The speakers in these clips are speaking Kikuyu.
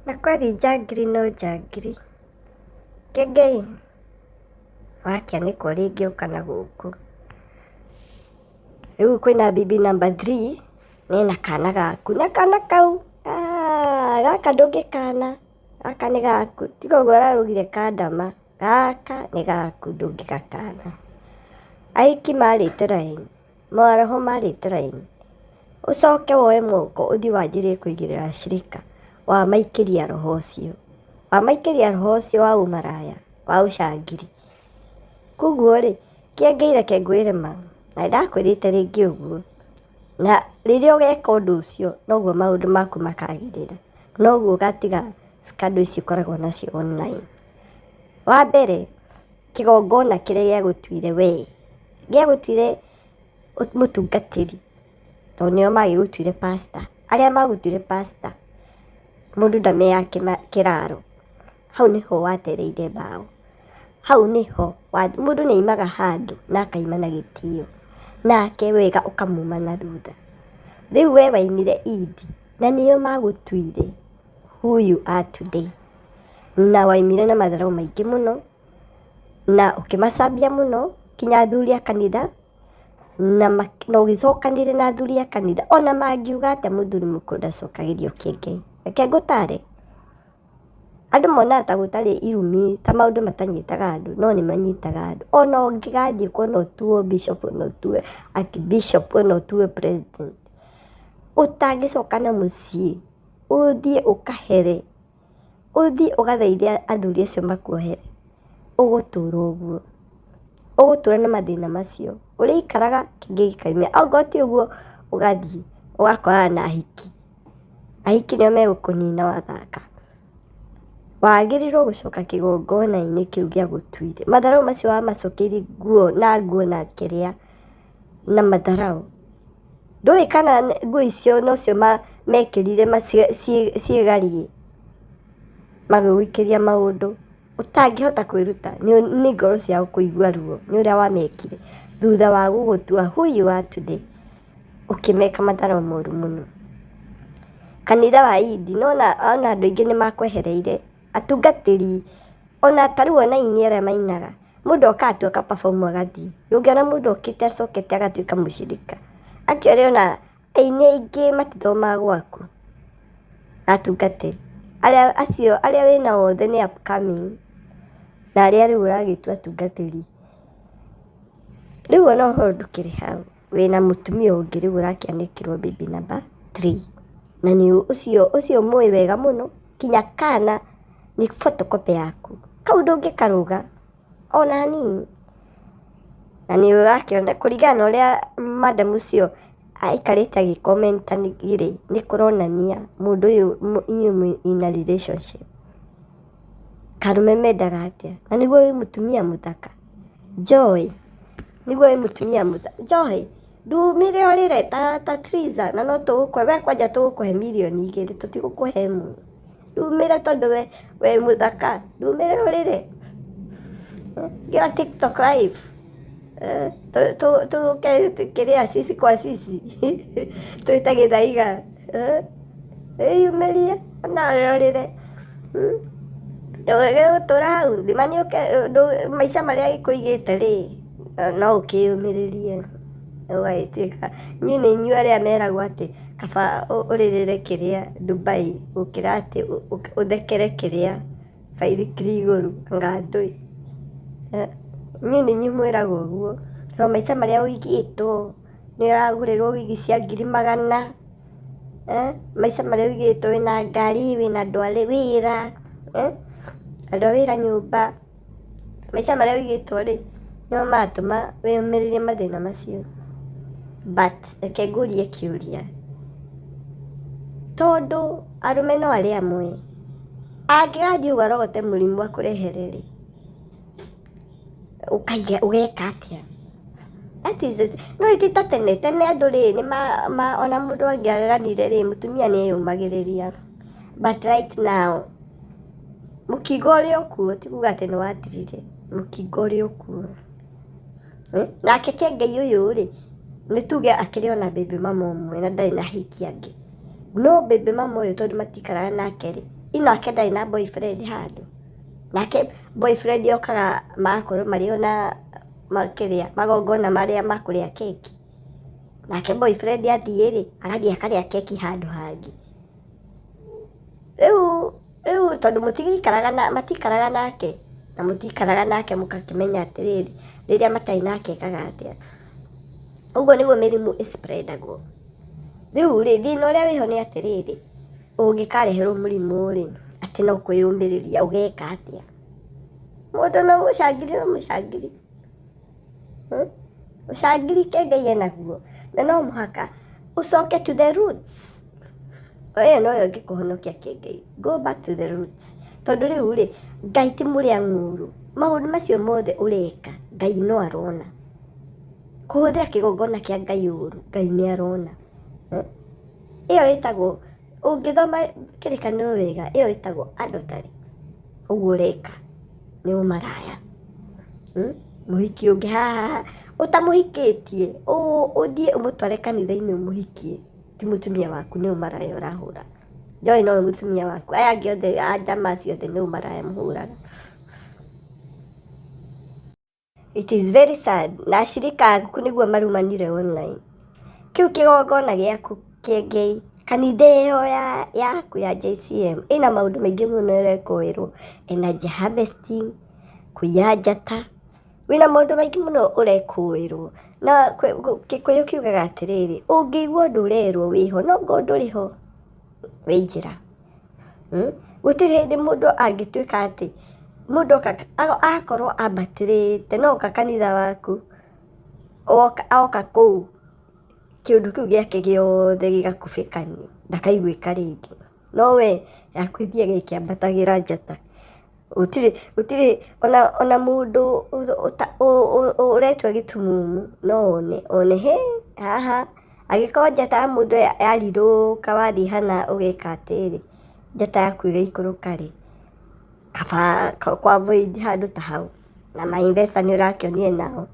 Na kweli njangiri no njangiri. Kĩengei, wakĩanĩkwo rĩngĩ ũka na gũkũ. Rĩu kwĩna bibi number three, nena kana gaku. Na kana kau, aah gaka ndũngĩkana, gaka nĩ gaku. Tiga ũguo ũrarugire kandama, gaka nĩ gaku ndũngĩgakana. Ahiki marĩte raini, maroho marĩte raini. Ũcoke woe moko ũthiĩ wanjĩrĩrie kũigĩrĩra acirika, wamaikĩria roho ũcio. Wamaikĩria roho ũcio wa ũmaraya, wa ũcangiri. Koguo rĩ, kĩengei reke ngwĩre ma, na nĩndakwĩrĩte rĩngĩ ũguo, na rĩrĩa ũgeka ũndũ ũcio, noguo maũndũ maku makagĩrĩra, noguo ũgatiga scandal ici ũkoragwo nacio online. Wa mbere, kĩgongona kĩrĩa gĩagũtuire we, gĩagũtuire mũtungatĩri, tondũ nĩo magĩgũtuire pastor, arĩa magũtuire pastor, mũndũ ndameaga kĩraro, hau nĩho watereire mbaũ, hau nĩho, mũndũ nĩ aimaga handũ na akaima na gĩtĩo, nake wega ũkamuma na thutha. Rĩu we waimire indi, na nĩo magũtuire who you are today, na waimire na matharaũ maingĩ mũno, na ũkĩmacambia mũno, nginya athuri a kanitha, na ũgĩcokanĩrĩria na athuri a kanitha, ona mangiuga atĩa mũthuri mũkũrũ ndacokagĩrio kĩengei. Reke ngũtare, andũ monaga ta gũtarĩ irumi, ta maũndũ matanyitaga andũ, no nĩ manyitaga andũ. Ona ũngĩgathiĩ kuo na ũtuo bishop, ona ũtuo archbishop, ona ũtuo president, ũtangĩcoka na mũciĩ, ũthiĩ ũkahere, ũthiĩ ũgathaithe athuri acio makuohere, ũgũtũra ũguo. Ũgũtũra na mathĩna macio. Ũrĩikaraga kĩngĩ gĩkaumĩra. Okorwo ti ũguo ũgathiĩ ũgakorana na ahiki. Ahiki nĩo megũkũnina wathaka. Wagĩrĩirwo gũcoka kĩgongona-inĩ kĩu gĩagũtuire. Matharaũ macio wamacokeirie nguo na nguo na kĩrĩa na matharaũ. Ndũĩ kana nguo icio nocio mekĩrire ciĩgarie magĩgũikĩria maũndũ ũtangĩhota kwĩruta nĩ ngoro ciao kũigua ruo nĩ ũrĩa wamekire thutha wa gũgũtua who you are today, ũkĩmeka matharaũ moru mũno. Kanitha wa Indi nĩwona ona andũ aingĩ nĩmakwehereire, atungatĩri ona ta rĩu ona aini arĩa mainaga, mũndũ okaga tu aka perform agathiĩ, ndũngĩona mũndũ okĩte acokete agatuĩka mũcirika. Actually ona aini aingĩ matithomaga gwaku, atungatĩri, arĩa acio arĩa wĩnao othe nĩ upcoming na arĩa rĩu ũragĩtua atungatĩri. Rĩu ona ũhoro ndũkĩrĩ hau, wĩna mũtumia ũngĩ rĩu ũrakĩanĩkĩrwo baby number three, na nĩ ũcio ũcio ũmũĩ wega mũno, nginya kana nĩ photocopy yaku, kau ndũngĩkarũga ona hanini. Na nĩ ũrakĩona kũringana na ũrĩa madam ũcio aikarĩte agĩ comment rĩ, nĩ kũronania mũndũ ũyũ inyuĩ mwĩ in a relationship. Karũme mendaga atĩa? Na nĩguo wĩ mũtumia mũthaka, Joy, nĩguo wĩ mũtumia mũthaka, Joy, ndumire ũrĩre ta Triza na no tũgũkũhe, we kwanja tũgũkũhe mirioni 2 tũtigũkũhe ĩmwe. Ndumire tondũ we wĩ mũthaka, ndumire ũrĩre. Ingĩra TikTok live, tũke kĩrĩa sisi kwa sisi twĩte gĩthaiga, wĩyumĩrie onawe ũrĩre. Ndũgũtũra hau, thima nĩ ũke maica marĩa gĩkũigĩte rĩ, no ũkĩyũmĩrĩrie ũgagĩtuĩka, inyuĩ nĩ inyuĩ arĩa meragwo atĩ kaba ũrĩrĩre kĩrĩa Dubai gũkĩra atĩ ũthekere kĩrĩa baithikiri igũrũ anga ndũĩ. Inyuĩ nĩ inyuĩ mwĩragwo ũguo, no maica marĩa ũigĩtwo, nĩ ũragũrĩrwo wigi cia ngiri magana, maica marĩa ũigĩtwo wĩna ngari, wĩna andũ a wĩra, andũ a wĩra nyũmba, maica marĩa ũigĩtwo rĩ, nĩmo maratũma wĩyũmĩrĩrie mathĩna macio. But reke ngũrie kĩũria, tondũ arũme no arĩa amwe, angĩgathiĩ ũguo arogote mũrimũ akũrehere rĩ, ũkaiga ũgeka atĩa? That is it. No ti ta tene, tene andũ rĩ, nĩ ma ona mũndũ angĩaganire rĩ, mũtumia nĩ eyũmagĩrĩria. But right now, mũkingo ũrĩ o kuo, ti kuga atĩ nĩ wathirire, mũkingo ũrĩ o kuo. Nake kĩengei ũyũ rĩ, nĩ tuge akĩrĩ ona baby mama ũmwe na ndarĩ na ahiki angĩ. No baby mama ũyũ tondũ matikaraga nake rĩ, Nake ndarĩ na boyfriend handũ? Nake boyfriend okaga magakorwo marĩ ona kĩrĩa magongona marĩa ma kũrĩa keki. Nake boyfriend athiĩ rĩ, agathiĩ akarĩa keki handũ hangĩ. Rĩu tondũ mũtigĩikaraga na matikaraga nake, na mũtikaraga nake mũgakĩmenya atĩrĩrĩ, rĩrĩa matarĩ nake ekaga atĩa. Ũguo nĩguo mĩrimũ ĩ spread agwo. Rĩu rĩ, thĩna ũrĩa wĩho nĩ atĩrĩrĩ, ũngĩkareherwo mũrimũ rĩ, atĩ no kwĩyũmĩrĩria ũgeka atĩa? Mũndũ no mũcangiri no mũcangiri. Ũcangiri kĩengei enaguo, na no mũhaka ũcoke to the roots. Ĩyo noyo ĩngĩkũhonokia kĩengei. Go back to the roots. Tondũ rĩu rĩ, Ngai ti mũrĩa ng'ũũrũ. Maũndũ macio mothe ũreka, Ngai no arona. Kũhũthĩra kĩgongona kĩa Ngai ũru, Ngai nĩ arona. Ĩyo ĩtagwo, ũngĩthoma kĩrĩkanĩro wega, ĩyo ĩtagwo adultery. Ũguo ũreka nĩ ũmaraya. Mũhiki ũngĩ haha ũtamũhikĩtie, ũthiĩ ũmũtware kanitha-inĩ ũmũhikie, ti mũtumia waku nĩ ũmaraya ũrahũra. Joy nowe mũtumia waku, aya angĩ othe a njama acio othe nĩ ũmaraya mũhũraga. It is very sad. Na ashirika aku nĩguo marumanire online. Kĩu kĩgongona gĩaku kĩengei, kanitha ĩyo yaku ya JCM ĩna maũndũ maingĩ mũno ĩrekũĩrwo, energy harvesting, kũiya njata, wĩna maũndũ maingĩ mũno ũrekũĩrwo. Na Gĩkũyũ kiugaga atĩrĩrĩ, ũngĩigua ũndũ ũrerwo wĩho, no ngorwo ndũrĩ ho, wĩ njĩra. Gũtirĩ hĩndĩ mũndũ angĩtuĩka atĩ mũndũ oka akorwo ambatĩrĩte no oka kanitha waku, oka kũu kĩũndũ kĩu gĩake gĩothe gĩgakubĩkania ndakaiguĩka rĩngĩ. No we yaku ĩthiaga ĩkĩambatagĩra njata. Gũtirĩ gũtirĩ ona mũndũ ũretua gĩtumumu no one one hĩ haha angĩkorwo njata ya mũndũ yarirũka wathiĩ hana ũgeka atĩrĩ, njata yaku ĩgaikũrũka rĩ, kaba kũ avoid handũ ta hau. Na ma investor nĩ ũrakĩonire nao,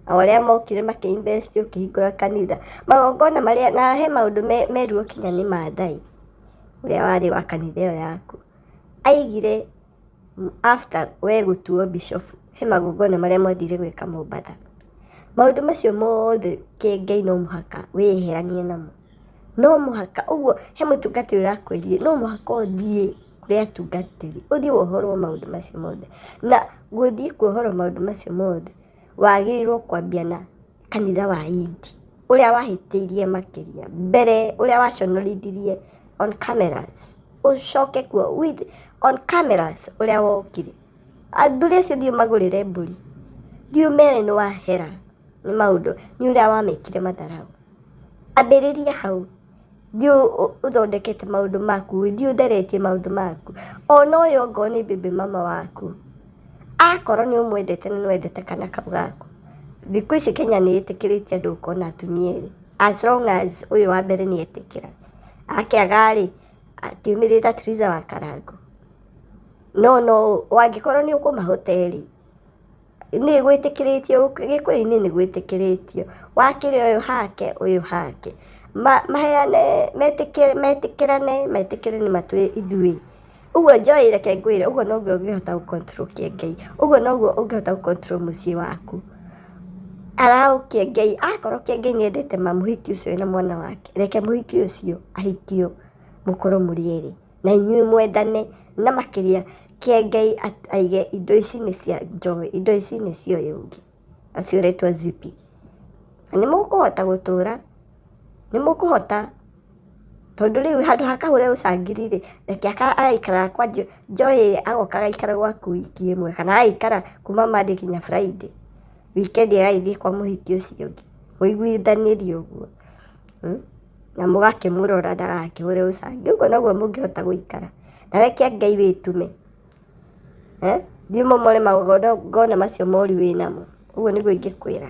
o ũrĩa mokire makĩ invest ũkĩhingũra kanitha. Magongona marĩa, na he maũndũ merirwo kinya nĩ Maathai ũrĩa warĩ wa kanitha ĩyo yaku. Aigire after we gũtuo bishop he magongona marĩa mwathire gwĩka Mombatha. Maũndũ macio mothe kĩengei no mũhaka wĩyeheranie namo. No mũhaka, ũguo he mũtungatĩri ũrakwĩrire no mũhaka ũthiĩ kũrĩ atungatĩri, ũthiĩ wohorwo maũndũ macio mothe. Na gũthiĩ kuohorwo maũndũ macio mothe, wagĩrĩirwo kwambia na kanitha wa Indi, ũrĩa wahĩtĩirie makĩria, mbere ũrĩa waconorithirie on cameras, ũcoke kuo with on cameras ũrĩa wokire. Athuri acio thiĩ ũmagũrĩre mbũri, thiĩ ũmere nĩ wahera nĩ maũndũ, nĩ ũrĩa wamekire matharaũ. Ambĩrĩria hau, thiĩ ũthondekete maũndũ maku, thiĩ ũtheretie maũndũ maku. Ona ũyũ ongorwo nĩ baby mama waku, akorwo nĩ ũmwendete na nĩ wendete kana kau gaku, thikũ ici Kenya nĩ ĩtĩkĩrĩtie andũ gũkorwo na atumia erĩ, as long as ũyũ wa mbere nĩ etĩkĩra. Akĩaga rĩ, atiumĩrĩte ta Triza wa Karango. No no angĩkorwo nĩ ũkũmahota erĩ, nĩ gwĩtĩkĩrĩtio Gĩkũyũ-inĩ nĩ gwĩtĩkĩrĩtio. Wakĩre ũyũ hake, ũyũ hake. Maheane, metĩkĩrane, metĩkĩre nĩ ma twĩ ithuĩ. Ũguo Joy reke ngwĩre, ũguo noguo ũngĩhota gũ control kĩengei. Ũguo noguo ũngĩhota gũ control mũciĩ waku. Allow kĩengei, akorwo kĩengei nĩ endete ma mũhiki ũcio wĩna mwana wake, reke mũhiki ũcio ahikio mũkorwo mũrĩ erĩ. Na inyuĩ mwendane, na makĩria kĩengei aige indo ici nĩ cia Joy, indo ici nĩ cia ũyũ ũngĩ, ũcio ũretwo Zippy. Na nĩ mũkũhota gũtũra, nĩ mũkũhota, tondũ rĩu handũ ha kahũre ũcangiri rĩ, reke agaikaraga kwa Joy agoka agaikara gwaku wiki ĩmwe, kana agaikara kuma Monday nginya Friday, weekend agagĩthiĩ kwa mũhiki ũcio ũngĩ, mũiguithanĩrie ũguo. Na mũgakĩmũrora ndagakĩhũre ũcangi. Ũguo noguo mũngĩhota gũikara. Nawe kĩa Ngai wĩtume. Thiĩ ũmomore magongona macio moru wĩnamo. Ũguo nĩguo ingĩkwĩra.